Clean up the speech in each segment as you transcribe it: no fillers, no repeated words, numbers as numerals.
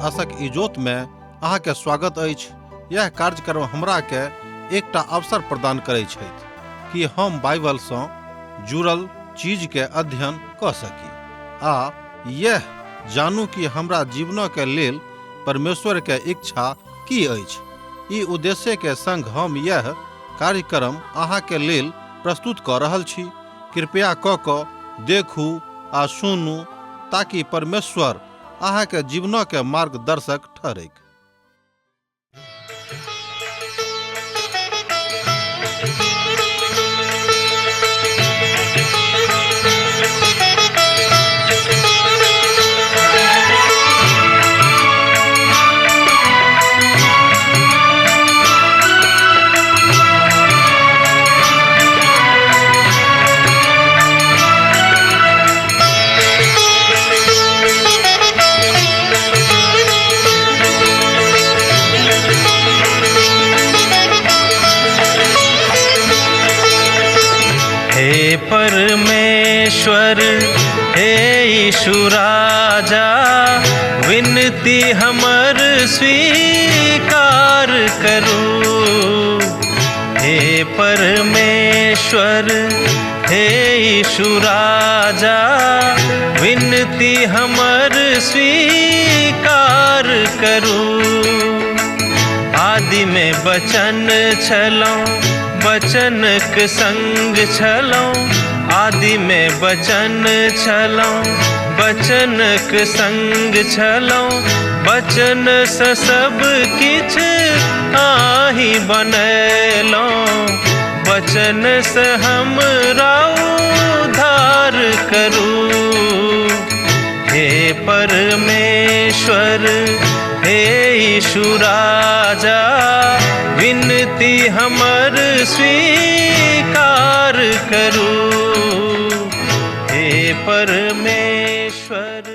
आशक इजोत में अहाँ के स्वागत अछि। यह कार्यक्रम हमरा के एकटा अवसर प्रदान करै छथि कि हम बाइबल सँ जुड़ल चीज के अध्ययन कऽ सकी आ यह जानू कि हमरा जीवन के लेल परमेश्वर के इच्छा की अछि। ई उद्देश्य के संग हम यह कार्यक्रम अहाँ के लेल प्रस्तुत कऽ रहल छी। कृपया कऽ कऽ देखू आ सुनू ताकि परमेश्वर अहाँ के जीवन के मार्गदर्शक ठहरैक। हे परमेश्वर, हे यीशु राजा, विनती हमर स्वीकार करू। हे परमेश्वर, हे यीशु राजा, विनती हमर स्वीकार करू। आदि में बचन छलौं, बचनक संग छलौं। आदि में बचन छलौं, बचनक संग छलौं। बचन से सब किछ आही बनेलौं, बचन से हमरा उद्धार करू। हे परमेश्वर, हे यीशु राजा, विनती हमर स्वीकार करू। हे परमेश्वर।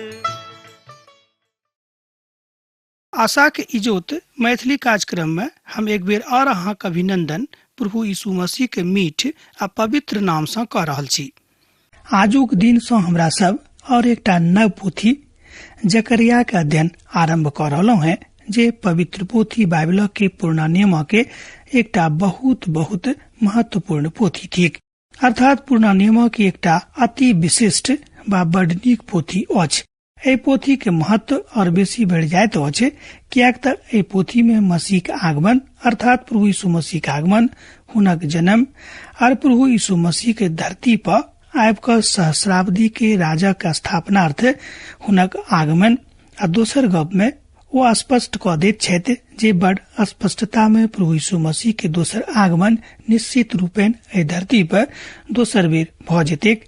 आशाक इजोत मैथिली कार्यक्रम में हम एक बेर और अहाँक अभिनंदन प्रभु यीशु मसीह के मीठ आ पवित्र नाम सँ कऽ रहल छी। आजुक दिन सँ हमरा सब और एकटा नव पोथी जकरिया के अध्ययन आरंभ कऽ रहलहुँ हैं, जे पवित्र पोथी बाइबल के पुरना नियम के एकटा बहुत बहुत महत्वपूर्ण पोथी थिक। अर्थात पुरना नियम के एकटा अति विशिष्ट बा बड नीक पोथी अछि। एहि पोथी के महत्व और बेसी बढ़ि जाइत अछि, किएक तऽ एहि पोथी में मसीह के आगमन अर्थात प्रभु यीशु मसीह के आगमन, हुनक जन्म और प्रभु यीशु मसीह के धरती पर आबि कऽ सहस्राब्दी के राजा के स्थापनार्थ हुनक आगमन आ दोसर गप में ओ स्पष्ट कऽ दैत छथि जे बड़ स्पष्टता में प्रभु यीशु मसीह के दोसर आगमन निश्चित रूपेण एहि धरती पर दोसर बेर भऽ जेतैक।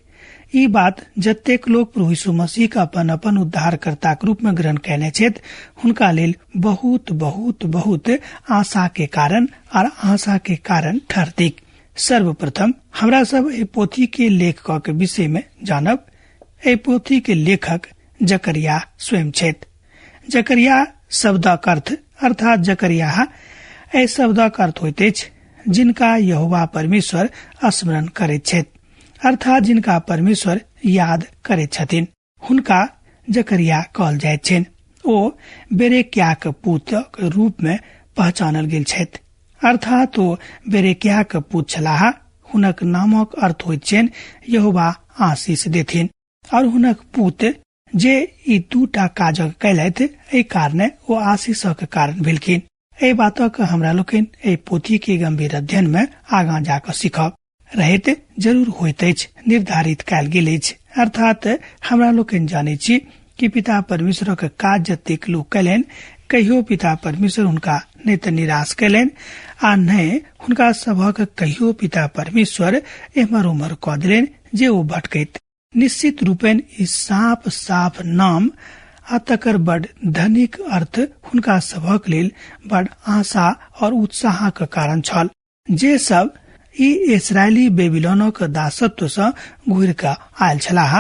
ई बात जतेक लोक प्रभु यीशु मसीह के अपन अपन उद्धारकर्ता के रूप में ग्रहण कयने छथि, हुनका लेल बहुत बहुत बहुत आशा के कारण और आशा के कारण ठहरतैक। सर्वप्रथम हमरा सब एहि पोथी के लेखक के विषय में जानब। एहि पोथी के लेखक जकरिया स्वयं छथि। जकरिया शब्दक अर्थ अर्थात जकरिया एहि शब्दक अर्थ होइत अछि जिनका यहोवा परमेश्वर स्मरण करैत छथि, अर्थात जिनका परमेश्वर याद करैत छथिन हुनका जकरिया कहल जाइत छनि। ओ बेरेक्याक पुत्रक रूप में पहचानल गेल छथि, अर्थात ओ बेरेक्याक पुत्र छलाह। हुनक नामक अर्थ होइत छनि यहोवा आशीष देथिन, और हुनक पुत्र जे ई दूटा काजक कयलथि एहि कारणे ओ आशीषक कारण भेलखिन। एहि बातक हमरा लोकनि एहि पोथी के गंभीर अध्ययन में आगाँ जाकऽ सीखब। रहैत जरूर होइत अछि, निर्धारित कयल गेल अछि। अर्थात हमरा लोकनि जानैत छी कि पिता परमेश्वरक काज जतेक लोक कयलनि, कहियो पिता परमेश्वर हुनका नहि तऽ निराश कयलनि आ नहि हुनका सभक कहियो पिता परमेश्वर एम्हर ओम्हर कऽ देलनि जे ओ भटकैत। निश्चित रूपेण ई साफ साफ नाम आ तकर बड धनिक अर्थ हुनका सभक लेल बड आशा और उत्साहक कारण छल, जे सब ई इसराइली बेबीलोनक दासत्व सँ घुरि कऽ आयल छलाह।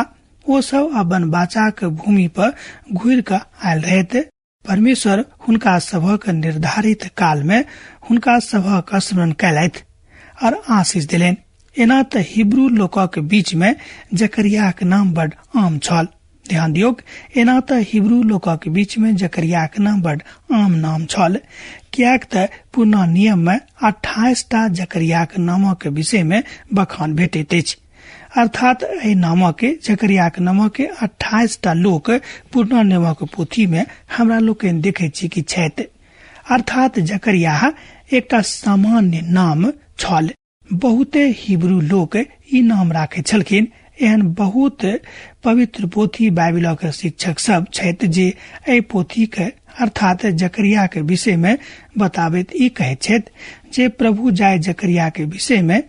ओ सब अपन बाचाक भूमि पर घुरि कऽ आयल रहथि। परमेश्वर हुनका सभक निर्धारित काल में हुनका सभक स्मरण कयलथि और आशीष देलनि। एना तऽ हिब्रू लोकक बीच में जकरियाक नाम बड आम छल, ध्यान दियौक, एना तऽ हिब्रू लोकक बीच में जकरियाक नाम बड आम नाम छल, किएक तऽ पुरना नियम में 28 टा जकरियाक नामक विषय में बखान भेटैत अछि। अर्थात एहि नामक जकरियाक नामक 28 टा लोक पुरना नियमक पोथी में हमरा लोकनि देखैत छी कि छथि। अर्थात जकरिया एकटा सामान्य नाम छल। बहुते हिब्रू लोक ई नाम राखैत छलखिन। एहन बहुत पवित्र पोथी बाइबिलक शिक्षक सब छथि जे एहि पोथी के अर्थात जकरिया के विषय में बताबैत ई कहैत छथि जे प्रभु जाय जकरिया के विषय में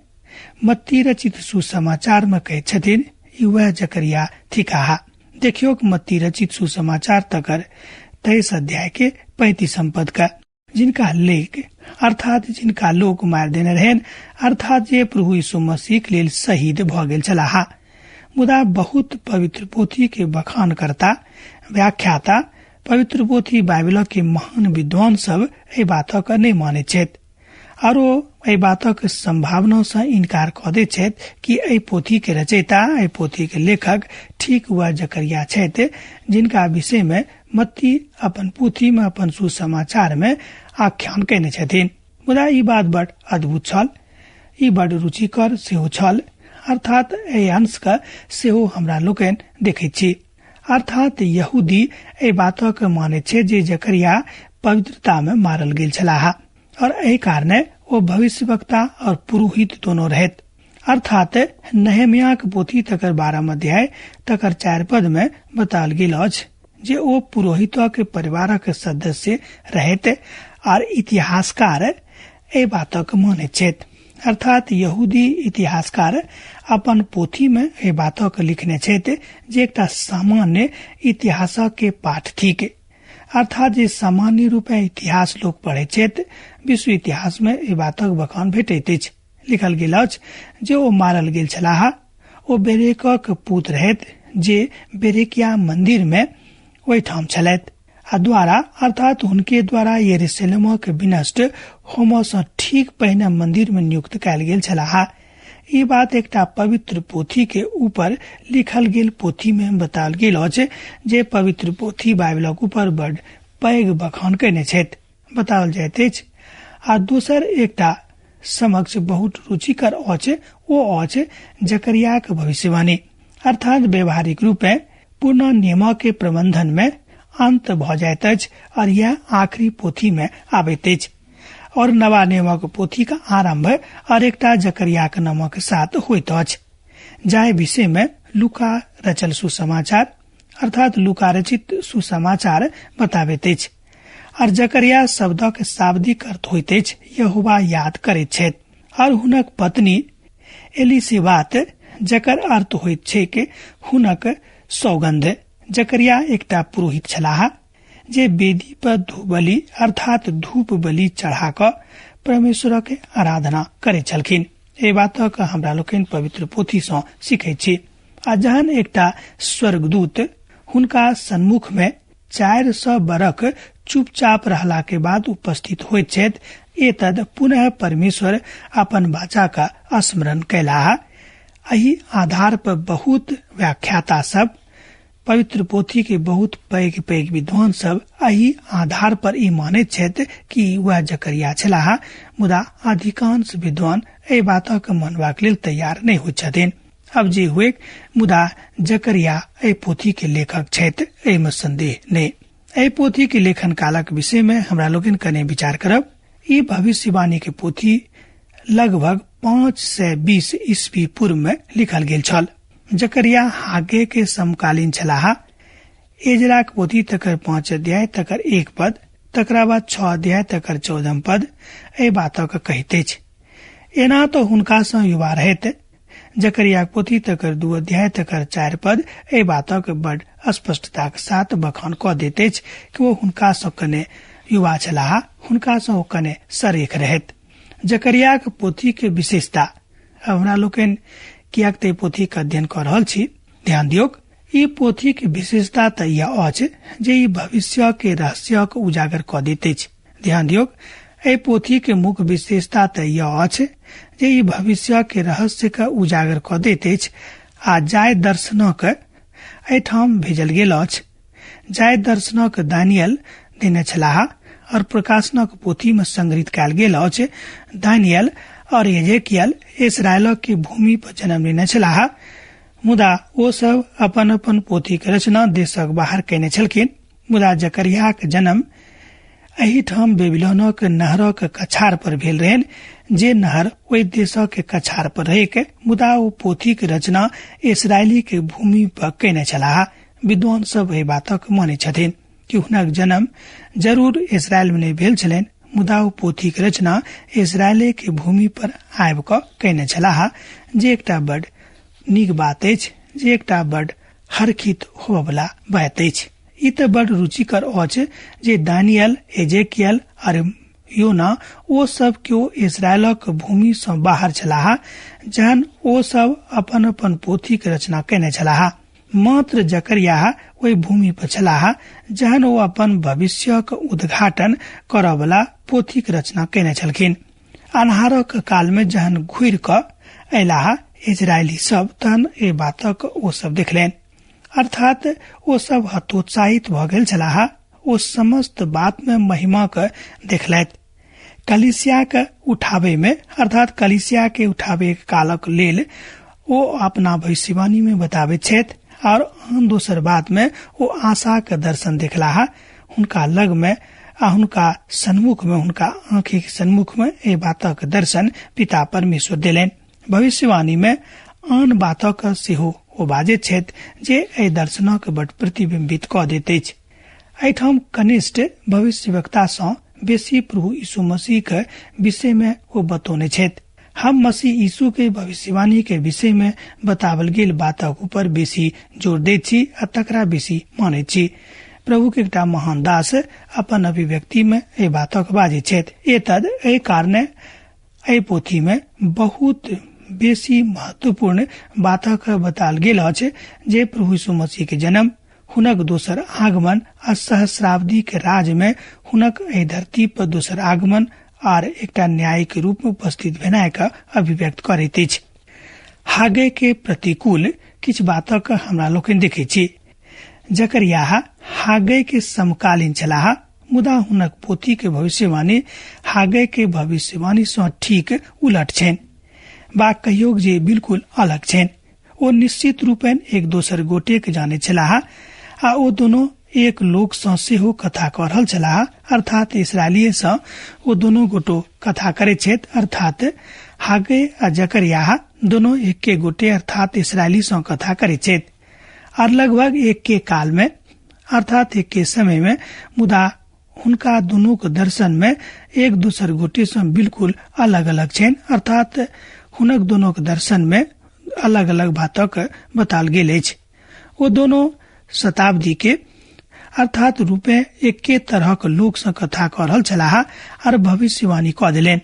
मत्ती रचित सुसमाचार में कहैत छथिन, ई वएह जकरिया थिकाह। देखियौ मत्ती रचित सुसमाचार तकर 23 अध्याय के 35 पद का, जिनका लेख अर्थात जिनका लोक मारि देने रहनि, अर्थात जे प्रभु यीशु मसीह के लेल शहीद भऽ गेल छलाह। मुदा बहुत पवित्र पोथी के बखान करता व्याख्याता पवित्र पोथी बाइबिल के महान विद्वान सब एहि बातक नहि मानैत छथि आरो एहि बातक संभावना सँ इनकार कऽ दैत छथि कि एहि पोथी के रचयिता, एहि पोथी के लेखक ठीक वएह जकरिया छथि जिनका विषय में मत्ती अपन पोथी में अपन सुसमाचार में आख्यान कयने छथिन। मुदा ई बात बड़ अद्भुत छल, ई बड़ रुचिकर सेहो छल। अर्थात एहि अंश के सेहो हमरा लोकनि देखैत छी। अर्थात यहूदी एहि बातक मानैत छै जे जकरिया पवित्रता में मारल गेल छलाह और एहि कारणे ओ भविष्यवक्ता और पुरोहित दोनों रहैत। अर्थात नहेम्याक पोथी तकर 12 अध्याय तकर 4 पद में बताओल गेल अछि जे ओ पुरोहितक परिवारक सदस्य रहैत और इतिहासकार एहि बातक मानैत छथि। अर्थात यहूदी इतिहासकार अपन पोथी में एहि बातक लिखने छथि जे एकटा सामान्य इतिहासक के पाठ थिक। अर्थात जे सामान्य रूपे इतिहास लोक पढ़ैत छथि, विश्व इतिहास में एहि बातक बखान भेटैत अछि। लिखल गेल अछि जे ओ मारल गेल छलाह। ओ बेरेकक पुत्र रहैत जे बेरेकिया मंदिर में ओहिठाम छलथि आ द्वारा अर्थात हुनके द्वारा यरूशलेमक विनष्ट होमय सँ ठीक पहिने मंदिर में नियुक्त कयल गेल छलाह। ई बात एकटा पवित्र पोथी के ऊपर लिखल गेल पोथी में बताओल गेल अछि जे पवित्र पोथी बाइबिलक ऊपर बड़ पैघ बखान कयने छथि बताओल जाइत अछि। आ दोसर एकटा समक्ष बहुत रुचिकर अछि, ओ अछि जकरियाक भविष्यवाणी। अर्थात व्यवहारिक रूपे पूर्ण नियम के प्रबंधन में अंत भऽ जाइत अछि और यह आखिरी पोथी में आबैत अछि और नवा नियमक पोथी का आरंभ और एकटा जकरियाक नामक साथ होइत अछि, जाहि विषय में लूका रचल सुसमाचार अर्थात लूका रचित सुसमाचार बताबैत अछि। और जकरिया शब्दक शाब्दिक अर्थ होइत अछि यहोवा याद करैत छथि और हुनक पत्नी एलिसेबात जकर अर्थ होइत छैक हुनक सौगंध। जकरिया एकटा पुरोहित छलाह जे वेदी पर धूप बलि अर्थात धूप बलि चढ़ा कऽ परमेश्वरक आराधना करैत छलखिन। एहि बातक हमरा लोकनि पवित्र पोथी सँ सीखैत छी। आ जहन एकटा स्वर्गदूत हुनका सन्मुख में 400 बरख चुपचाप रहला के बाद उपस्थित होइत छथि, एतद पुनः परमेश्वर अपन वाचा का स्मरण कयलाह। एहि आधार पर बहुत व्याख्याता सब पवित्र पोथी के बहुत पैघ पैघ विद्वान सब एहि आधार पर ई मानैत छथि कि वएह जकरिया छलाह। मुदा अधिकांश विद्वान एहि बातक मानबाक लेल तैयार नहि होइत छथिन। अब जे हुए, मुदा जकरिया एहि पोथी के लेखक छथि, एहिमे संदेह नहि। एहि पोथी के लेखन कालक विषय में हमरा लोकनि कने विचार करब। ई भविष्यवाणी के पोथी लगभग 520 ईस्वी पूर्व में लिखल गेल छल। जकरिया हागे के समकालीन छलाह। एजराक पोथी तकर 5 अध्याय तकर 1 पद, तकरा बाद 6 अध्याय तकर 14 पद एहि बातक कहैत अछि। एना तो हुनका सँ युवा रहैत। जकरियाक पोथी तकर 2 अध्याय तकर 4 पद एहि बातक बड़ स्पष्टताक साथ बखान कऽ दैत अछि कि ओ हुनका सँ कने युवा छलाह, हुनका सँ ओ कने सरेख रहैत। जकरियाक पोथी के विशेषता हमरा लोकनि कियाक तऽ पोथी के अध्ययन कऽ रहल छी, ध्यान दियौक। ई पोथी के विशेषता तऽ यह अछि जे ई भविष्य के रहस्यक उजागर कऽ दैत अछि। ध्यान दियौक, एहि पोथी के मुख्य विशेषता तऽ यह अछि जे ई भविष्य के रहस्य के उजागर कऽ दैत अछि आ जाय दर्शनक एहिठाम भेजल गेल अछि। जाहि दर्शनक दानियल देने छलाह और प्रकाशनक पोथी में संग्रहित कयल गेल अछि। दानियल और एजेकियल इसराइलक के भूमि पर जन्म लेने छलाह, मुदा ओ सब अपन अपन पोथी के रचना देशक बाहर कयने छलखिन। मुदा जकरियाक जन्म एहिठाम बेबीलोनक नहरक कछार पर भेल रहनि, जे नहर ओहि देशक के कछार पर रहैक। मुदा ओ पोथी के रचना इसराइली के भूमि पर कयने छलाह। विद्वान सब एहि बातक मानै छथिन कि हुनक जन्म जरूर इसराइल में नहि भेल छलनि, मुदा ओ पोथी के रचना इसराइले के भूमि पर आबि कऽ कयने छलाह, जे एकटा बड नीक बात अछि, जे एकटा बड हरखित होबयवला बात अछि। ई तऽ बड रुचिकर अछि जे दानियल, एजेकियल और योना ओ सब केओ इसराइलक भूमि सँ बाहर छलाह, जहन ओ सब अपन अपन पोथी के रचना कयने छलाह। मात्र जकरियाह ओहि भूमि पर छलाह जहन ओ अपन भविष्यक उद्घाटन करऽवला पोथीक रचना कयने छलखिन। अन्हारक काल में जहन घुरि कऽ अयलाह इजरायली सब, तहन एहि बातक ओ सब देखलनि, अर्थात ओ सब हतोत्साहित भऽ गेल छलाह। ओ समस्त बात में महिमा के देखलथि। कलीसिया के उठाबे में, अर्थात कलीसिया के उठाबे कालक लेल ओ अपना भविष्यवाणी में बताबैत छथि। और आन दोसर बात में ओ आशा के दर्शन देखलाह। हुनका लग में आ हुनका सन्मुख में, हुनका आँखि के सन्मुख में एहि बातक दर्शन पिता परमेश्वर देलनि। भविष्यवाणी में आन बातक सेहो ओ बाजैत छथि जे एहि दर्शनक बड प्रतिबिंबित कऽ दैत अछि। एहिठाम कनिष्ठ भविष्यवक्ता सँ बेसी प्रभु यीशु मसीह के विषय में ओ बतौने छथि। हम मसीह यीशु के भविष्यवाणी के विषय में बतावल गेल बातक ऊपर बेसी जोर दैत छी आ तकरा बेसी मानैत छी। प्रभु के एकटा महान दास अपन अभिव्यक्ति में एहि बातक बाजैत छथि। एतद एहि कारणे एहि पोथी में बहुत बेसी महत्वपूर्ण बातक बताल गेल अछि जे प्रभु यीशु मसीह के जन्म, हुनक दोसर आगमन आ सहस्राब्दी के राज में हुनक एहि धरती पर दोसर आगमन आर एकटा न्याय के रूप में उपस्थित भेनाइ के अभिव्यक्त करैत अछि। हागे के प्रतिकूल किछु बातक हमरा लोकनि देखैत छी। जकरियाह हागे के समकालीन छलाह, मुदा हुनक पोथी के भविष्यवाणी हागे के भविष्यवाणी सँ ठीक उलट छनि, बा कहियो जे बिल्कुल अलग छनि। ओ निश्चित रूपेण एक दोसर गोटे के जानैत छलाह आ ओ दोनों एक लोक सँ सेहो कथा कऽ रहल छलाह, अर्थात इसराइलीय सँ ओ दोनों गोटो कथा करैत छथि, अर्थात हागे आ जकरियाह दोनों एके गोटे अर्थात इसराइली सँ कथा करैत छथि और लगभग एके काल में, अर्थात एके समय में, मुदा हुनका दुनू के दर्शन में एक दोसर गोटे सँ बिल्कुल अलग अलग छनि, अर्थात हुनक दोनों के दर्शन में अलग अलग बातक बताल गेल अछि। ओ दोनों शताब्दी के अर्थात रूपे एके तरहक लोक सँ कथा कऽ रहल छलाह और भविष्यवाणी कऽ देलनि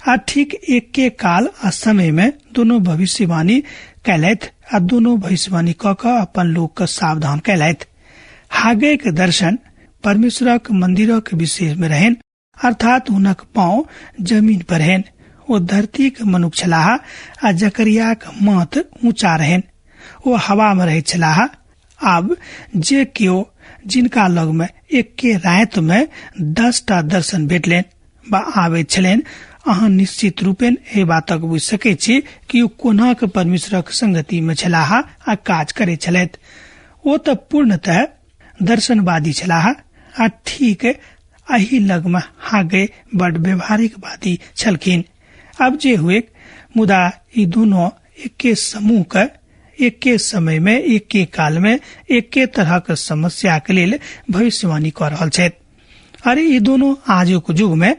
आ ठीक एके काल आ समय में दोनों भविष्यवाणी कयलथि आ दोनों भविष्यवाणी कऽ कऽ अपन लोक के सावधान कयलथि। हागे के दर्शन परमेश्वरक मंदिरक विषय में रहनि, अर्थात हुनक पाँव जमीन पर रहनि। ओ धरतीक मनुख छलाह आ जकरियाक माथ ऊँचा रहनि। ओ हवा में रहैत छलाह। आब जे केओ जिनका लग में एके राति में 10टा दर्शन भेटलनि बा आबैत छलनि, अहाँ निश्चित रूपेण एहि बातक बुझि सकैत छी कि ओ कोना के परमेश्वरक संगति में छलाह आ काज करैत छलथि। ओ तऽ पूर्णतः दर्शनवादी छलाह आ ठीक एहि लग में हागे बड व्यवहारिकवादी छलखिन। अब जे हुए, मुदा ई दोनों एके समूह के एके समय में एके काल में एके तरह के समस्या के लेल भविष्यवाणी कऽ रहल छथि। अरे ई दोनों आजुक युग में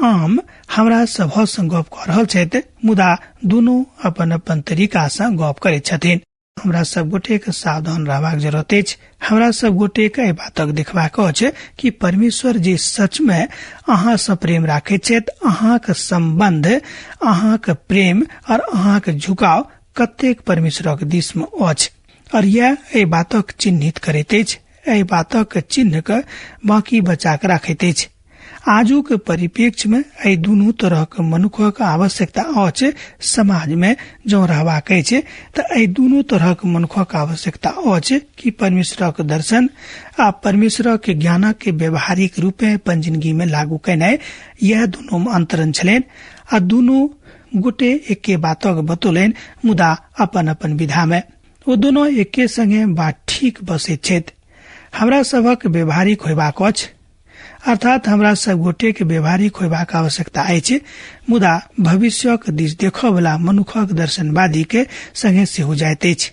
आम हमरा सभ सँ गप कऽ रहल छथि, मुदा दोनों अपन अपन तरीका सँ गप करैत छथिन। हमरा सब गोटे के सावधान रहबाक जरूरत अछि। हमरा सब गोटे के एहि बातक देखबाक अछि कि परमेश्वर जे सच में अहाँ सँ प्रेम राखैत छथि, अहाँक संबंध, अहाँक प्रेम और अहाँक झुकाव कतेक परमेश्वरक दिस में अछि। और यह एहि बातक चिन्हित करैत अछि, एहि बातक चिन्ह के बाकी बचा के राखैत अछि। आजुक परिप्रेक्ष्य में एहि दुनू तरहक मनुखक आवश्यकता अछि। समाज में जँ रहबाक अछि तऽ एहि दुनू तरहक मनुखक आवश्यकता अछि कि परमेश्वरक दर्शन आ परमेश्वरक ज्ञानक के व्यवहारिक रूपे अपन जिंदगी में लागू केनाइ, यह दुनू में अंतरन छलनि आ दुनू गोटे एके बातक बतौलनि, मुदा अपन अपन विधा में ओ दोनों एके संगे बात ठीक बसैत छथि। हमरा सभक व्यवहारिक होयबाक अछि, अर्थात हमरा सब गोटे के व्यवहारिक होयबाक आवश्यकता अछि, मुदा भविष्यक दिस देखऽ वाला मनुखक दर्शनवादी के संगे सेहो जाइत अछि,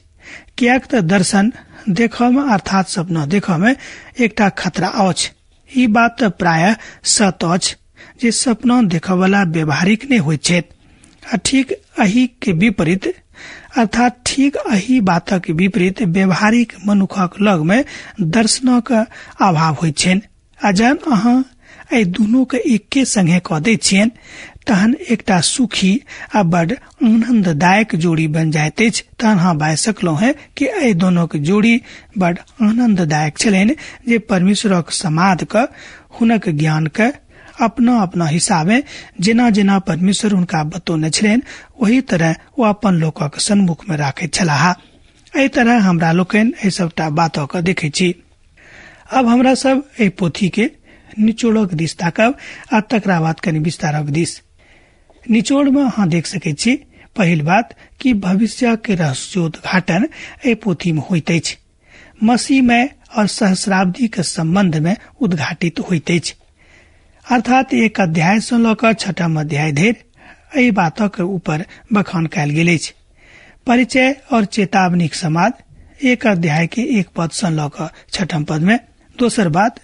किएक तऽ दर्शन देखऽ में अर्थात सपना देखऽ में एकटा खतरा अछि। ई बात तऽ प्रायः सत्य अछि जे सपना देखऽ वाला व्यवहारिक नहि होइत छथि आ ठीक एहि के विपरीत, अर्थात ठीक एहि बातक विपरीत व्यवहारिक मनुखक लग में दर्शनक अभाव होइत छनि। आ जहन अहाँ एहि दुनू के एके संगे कऽ दैत छियनि तहन एकटा सुखी आ बड आनंददायक जोड़ी बन जाइत अछि। तहन अहाँ बाजि सकलहुँ हेँ कि एहि दोनों के जोड़ी बड आनंददायक छलनि, जे परमेश्वरक समाद के, हुनक ज्ञान के अपना अपना हिसाबे जेना जेना परमेश्वर हुनका बतौने छलनि ओही तरह ओ अपन लोकक सन्मुख में राखैत छलाह। एहि तरह हमरा लोकनि एहि सबटा बातक देखै छी। अब हमरा सब एहि पोथी के निचोड़क दिस ताकब आ तकरा बाद कनि विस्तारक दिस। निचोड़ में अहाँ देख सकै छी पहिल बात कि भविष्य के रहस्योद्घाटन एहि पोथी में होइत अछि, मसीह में और सहस्राब्दी के संबंध में उद्घाटित होइत अछि। अर्थात एक अध्याय सँ लऽ कऽ छठम अध्याय धरि एहि बातक ऊपर बखान कयल गेल अछि। परिचय और चेतावनीक समाद एक अध्याय के एक पद सँ लऽ कऽ छठम पद में। दोसर बात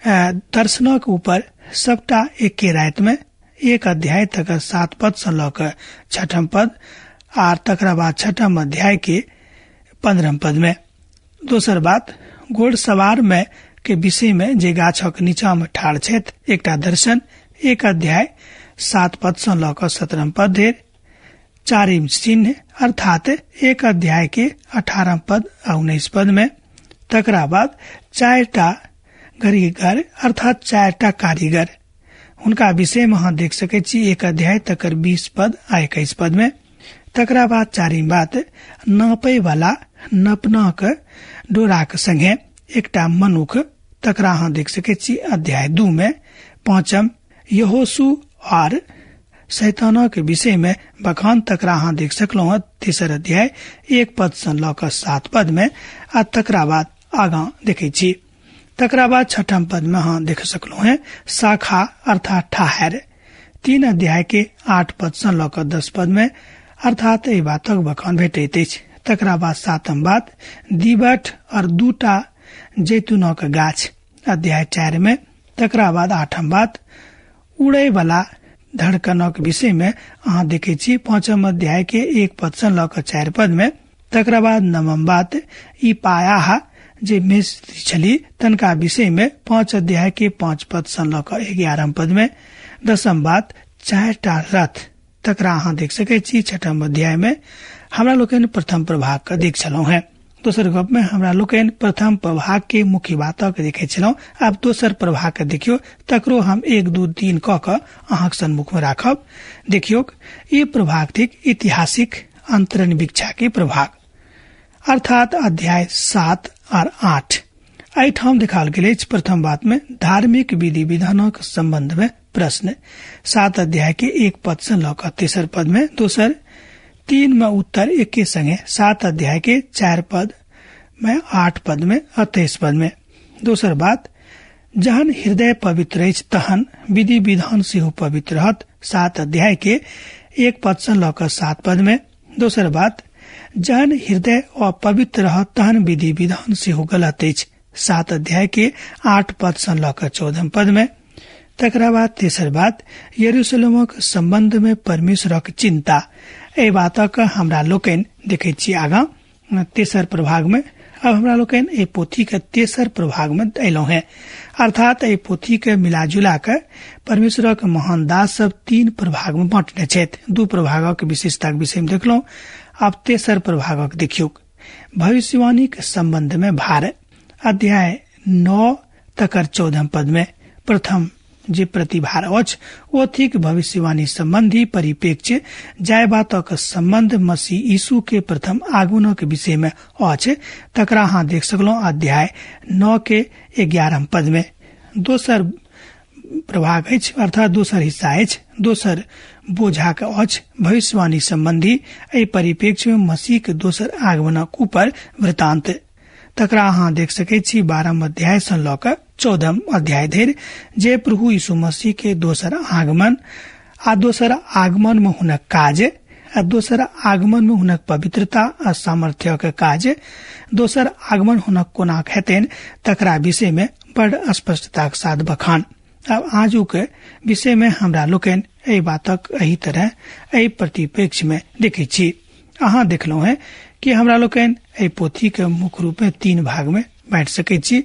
दर्शनक ऊपर सबटा एके राति में एक अध्याय तक 7 पद सँ लऽ कऽ छठम पद आर तकरा बाद छठम अध्याय के 15 पद में। दोसर बात घोड़सवार में के विषय में जे गाछक नीचा में ठाढ़ छथि एकटा दर्शन एक अध्याय 7 पद सँ लऽ कऽ 17 पद धरि। चारिम चिन्ह अर्थात एक अध्याय के 18 पद आ 19 पद में। तकरा बाद 4टा कारीगर अर्थात 4टा कारीगर, हुनका विषय में अहाँ देख सकै छी एक अध्याय तकर 20 पद आ 21 पद में। तकरा बाद चारिम बात नापै वाला नपनाक डोराक संगे एकटा मनुख, तकरा अहाँ देख सकै छी अध्याय 2 में। पांचम यहोशू और शैतानक विषय में बखान, तकरा अहाँ देख सकलहुँ हँ तेसर अध्याय 1 पद सँ लऽ कऽ 7 पद में। आ तकरा बाद आगाँ देखै छी। तकरा बाद छठम पद में अहाँ देख सकलहुँ हँ शाखा अर्थात ठहर 3 अध्याय के 8 पद सँ लऽ कऽ 10 पद में, अर्थात एहि बातक बखान भेटैत अछि। तकरा बाद सातम बात दीवट और 2टा जैतूनक गाछ अध्याय 4 में। तकरा बाद आठम बात उड़ै वाला धड़कनक विषय में अहाँ देखै छी 5 अध्याय के 1 पद सँ लऽ कऽ 4 पद में। तकरा बाद नवम बात ई पायाह जे मिस्त्री छली तनका विषय में 5 अध्याय के 5 पद सँ लऽ कऽ 11 पद में। दसम बात 4टा रथ, तकरा अहाँ देख सकै छी 6 अध्याय में। हमरा लोकनि प्रथम प्रभाग के देख छलहुँ हेँ। दोसर गप में हमरा लोकनि प्रथम प्रभाग के मुख्य बातक देखे छलहुँ। आब दोसर प्रभाग के देखियौ, तकरो हम 1 2 3 कऽ कऽ अहाँक सन्मुख में राखब। देखियौ, ई प्रभाग थिक ऐतिहासिक अंतरनिवीक्षा के प्रभाग, अर्थात अध्याय 7 और 8। एहिठाम देखाओल गेल अछि प्रथम बात में धार्मिक विधि विधानक संबंध में प्रश्न 7 अध्याय के 1 पद से लऽ कऽ 3 पद में। दोसर 3 में उत्तर एके संगे 7 अध्याय के 4 पद में 8 पद में और 23 पद में। दोसर बात जहन हृदय पवित्र अछि तहन विधि विधान सेहो पवित्र रहत 7 अध्याय के 1 पद से लऽ कऽ 7 पद में। दोसर बात जहन हृदय अपवित्र रहत तहन विधि विधान सेहो गलत अछि 7 अध्याय के 8 पद से लऽ कऽ 14 पद में। तकरा बाद तेसर बात यरूशलेमक संबंध में परमेश्वरक चिंता, एहि बातक हमरा लोकनि देखै छी आगाँ तेसर प्रभाग में। अब हमरा लोकनि एहि पोथी के तेसर प्रभाग में अयलहुँ हेँ, अर्थात एहि पोथी के मिलाजुला के परमेश्वरक महान दास सब 3 प्रभाग में बांटने छथि। 2 प्रभागक विशेषताक विषय में देखलहुँ, अब तेसर प्रभागक देखियौ भविष्यवाणी के संबंध में भार अध्याय 9 तकर 14 पद में। प्रथम जे प्रतिभार अछि ओ थिक भविष्यवाणी सम्बन्धी परिप्रेक्ष्य, जाहि बातक सम्बन्ध मसीह यीशु के प्रथम आगमनक विषय मे अछि, तकरा अहाँ देख सकलहुँ अध्याय 9 के 11 पद में। दोसर प्रभाग अछि अर्थात दोसर हिस्सा अछि, दोसर बोझाक अछि भविष्यवाणी सम्बन्धी एहि परिप्रेक्ष्य में मसीह के दोसर आगमनक ऊपर वृतांत, तकरा अहाँ देख सकैत छी 12 अध्याय सँ लऽ कऽ 14 अध्याय धरि, जे प्रभु यीशु मसीह के दोसर आगमन आ दोसर आगमन में हुनक काज आ दोसर आगमन में हुनक पवित्रता आ सामर्थ्यक काज, दोसर आगमन हुनक कोना हेतनि तकरा विषय में बड़ स्पष्टताक साथ बखान। अब आजुक विषय में हमरा लोकनि एहि बातक एहि तरह एहि परिप्रेक्ष्य में देखै छी। अहाँ देखलहुँ हैं कि हमरा लोकनि एहि पोथी के मुख्य रूप में 3 भाग में बांटि सकैत छी,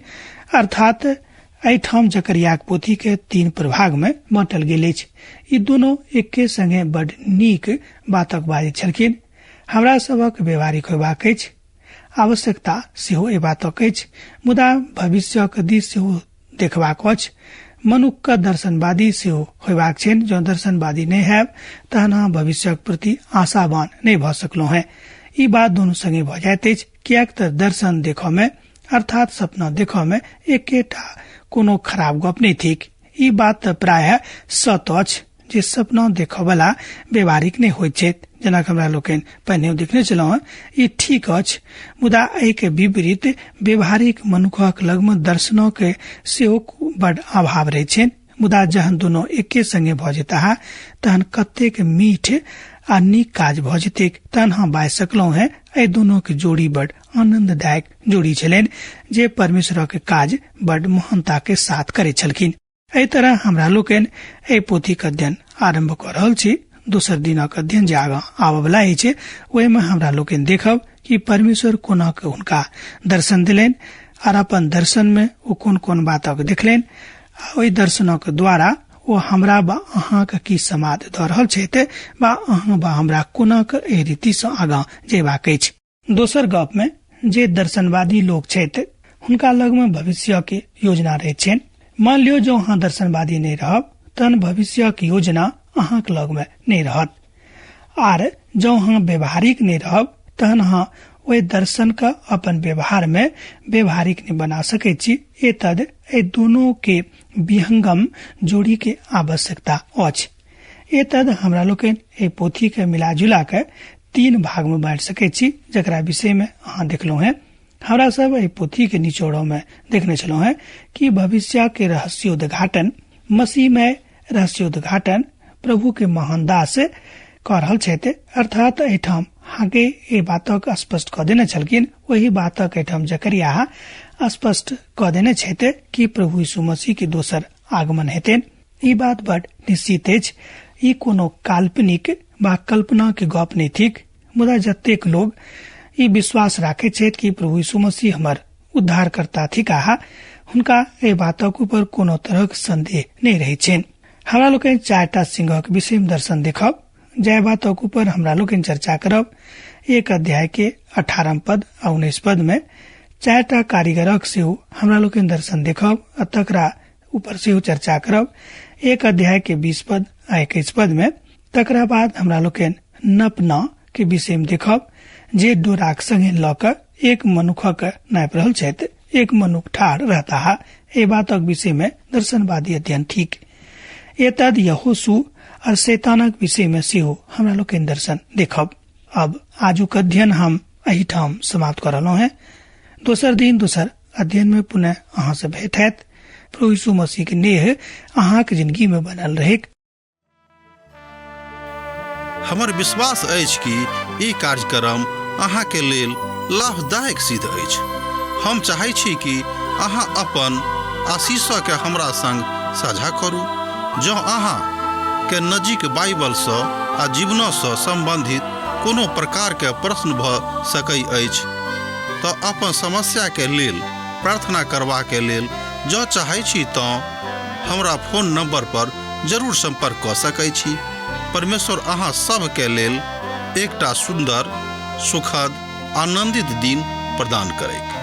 अर्थात एहिठाम जकरियाक पोथी के 3 प्रभाग में बांटल गेल अछि। ई दोनों एके संगे बड नीक बातक बाजैत छलखिन। हमरा सभक व्यवहारिक होयबाक अछि, आवश्यकता सेहो एहि बातक अछि, मुदा भविष्यक दिस सेहो देखबाक अछि। मनुक्ख दर्शनवादी सेहो होयबाक छनि। जँ दर्शनवादी नहि हैब तहन अहाँ भविष्यक प्रति आशावान नहि भऽ सकलहुँ हैं। ई बात दुनू संगे भऽ जाइत अछि, किएक तऽ दर्शन देखऽ में अर्थात सपना देखऽ में एकेटा कोनो खराब गप नहि थिक। ई बात तऽ प्रायः सत अछि जे सपना देखऽ वाला व्यवहारिक नहि होइत छथि, जेना हमरा लोकनि पहिने देखने छलहुँ हँ। ई ठीक अछि, मुदा एहि के विपरीत व्यवहारिक मनुखक लगमे दर्शनक सेहो बड अभाव रहैत छनि। मुदा जहन दुनू एके संगे भऽ जेताह तहन कतेक मीठ आ नीक काज भऽ जेतैक, तहन हम बाजि सकलहुँ हेँ। एहि दुनू के जोड़ी बड आनंददायक जोड़ी छलनि, जे परमेश्वरक काज बड महानता के साथ करैत छलखिन। एहि तरह हमरा लोकनि एहि पोथीक अध्ययन आरम्भ कऽ रहल छी। दोसर दिनक अध्ययन जे आगाँ आबयवला अछि ओहिमे हमरा लोकनि देखब कि परमेश्वर कोना के हुनका दर्शन देलनि आर अपन दर्शन में ओ कोन कोन बातक देखलनि आ ओहि दर्शनक द्वारा ओ हमरा बा अहाँके की समाद दऽ रहल छथि बा अहाँ बा हमरा कोना के एहि रीति सँ आगाँ जेबाक अछि। दोसर गप में जे दर्शनवादी लोक छथि हुनका लग में भविष्य के योजना रहैत छनि। मान लियौ जो अहाँ दर्शनवादी नहि रहब तहन भविष्य के योजना अहाँक लग में नहि रहत, आर जँ अहाँ व्यवहारिक नहि रहब तहन अहाँ ओहि दर्शन के अपन व्यवहार में व्यवहारिक नहि बना सकैत छी। एतद एहि दोनों के विहंगम जोड़ी के आवश्यकता अछि। एतद हमरा लोकनि एहि पोथी के मिला जुला के 3 भाग में बांटि सकैत छी, जकरा विषय में अहाँ देखलहुँ हेँ। हमरा सब एहि पोथी के निचोड़ो में देखने छलहुँ हेँ कि भविष्य के रहस्योद्घाटन, मसीह में रहस्योद्घाटन प्रभु के महान दास कऽ रहल छथि। अर्थात एहिठाम हागे एहि बातक स्पष्ट कऽ देने छलखिन, ओहि बातक एहिठाम जकरिया स्पष्ट कऽ देने छथि कि प्रभु यीशु मसीह के दोसर आगमन हेतनि। ई बात बड निश्चित अछि, ई कोनो काल्पनिक बा कल्पना के गप नहि थिक। मुदा जतेक लोग ई विश्वास राखैत छथि कि प्रभु यीशु मसीह हमर उद्धारकर्ता थिकाह, हुनका एहि बातक ऊपर कोनो तरहक संदेह नहि रहैत छनि। हमरा लोकनि 4 सिंहक विषय में दर्शन देखब, जाहि बातक ऊपर हमरा लोकनि चर्चा करब। 1 अध्याय के 18 पद आ 19 पद में 4 कारीगरक सेहो हमरा लोकनि दर्शन देखब आ तकरा ऊपर सेहो चर्चा करब। 1 अध्याय के 20 पद आ 21 पद में तकरा बाद हमरा लोकनि नपना के विषय में देखब, जे डोराक संगे लऽ कऽ एक मनुखक नापि रहल छथि, एक मनुख ठाढ़ रहताह। एहि बातक विषय में दर्शनवादी अध्ययन ठीक। एतद यहोशू और शैतानक विषय में सेहो हमरा लोकनि दर्शन देखब। अब आजुक अध्ययन हम एहिठाम समाप्त कऽ रहलहुँ हेँ। दोसर दिन दोसर अध्ययन में पुनः अहाँ से भेंट हैत। प्रभु यीशु मसीह के नेह अहाँक जिंदगी में बनल रहेक। हमर विश्वास अछि कि ई कार्यक्रम अहाँ के लेल लाभदायक सिद्ध अछि। हम चाहै छी कि अहाँ अपन आशीषके हमरा संग साझा करू। जँ अहाँ के नजीक बाइबलसँ आ जीवनसँ सम्बन्धित कोनो प्रकारके प्रश्न भऽ सकै अछि तऽ अपन समस्याके लेल प्रार्थना करबाके लेल जँ चाहै छी तँ हमरा फोन नंबर पर जरूर संपर्क कऽ सकै छी। परमेश्वर अहाँ सभके लेल एकटा सुन्दर, सुखद, आनंदित दिन प्रदान करैक।